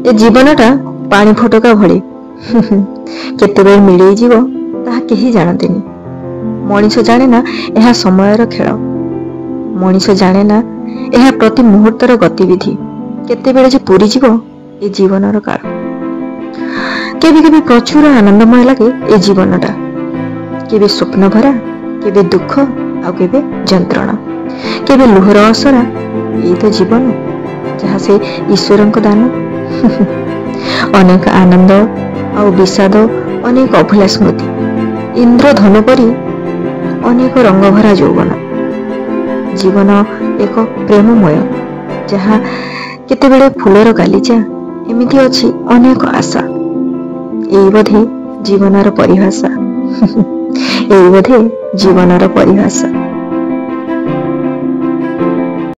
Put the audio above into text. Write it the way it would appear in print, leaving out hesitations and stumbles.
ଏ ଜୀବନଟା ପାଣି ଫୋଟକା ଭଳି, କେତେବେଳେ ମିଳେଇଯିବ ତାହା କେହି ଜାଣନ୍ତିନି। ମଣିଷ ଜାଣେ ନା ଏହା ସମୟର ଖେଳ। ମଣିଷ ଜାଣେ ନା ଏହା ପ୍ରତି ମୁହୂର୍ତ୍ତର ଗତିବିଧି, କେତେବେଳେ ଯେ ପୁରିଯିବ ଏ ଜୀବନର କାଳ। କେବେ କେବେ ପ୍ରଚୁର ଆନନ୍ଦମୟ ଲାଗେ ଏ ଜୀବନଟା, କେବେ ସ୍ୱପ୍ନ ଭରା, କେବେ ଦୁଃଖ, ଆଉ କେବେ ଯନ୍ତ୍ରଣା, କେବେ ଲୁହର ଅସରା। ଏଇ ତ ଜୀବନ, ଯାହା ସେ ଈଶ୍ୱରଙ୍କ ଦାନ। ଅନେକ ଆନନ୍ଦ ଆଉ ବିଷାଦ, ଅନେକ ଅଭୁଲା ସ୍ମୃତି, ଇନ୍ଦ୍ରଧନୁ ପରି ଅନେକ ରଙ୍ଗଭରା ଯୌବନ। ଜୀବନ ଏକ ପ୍ରେମମୟ, ଯାହା କେତେବେଳେ ଫୁଲର ଗାଲିଚା, ଏମିତି ଅଛି ଅନେକ ଆଶା। ଏଇ ବୋଧେ ଜୀବନର ପରିଭାଷା, ଏଇ ବୋଧେ ଜୀବନର ପରିଭାଷା।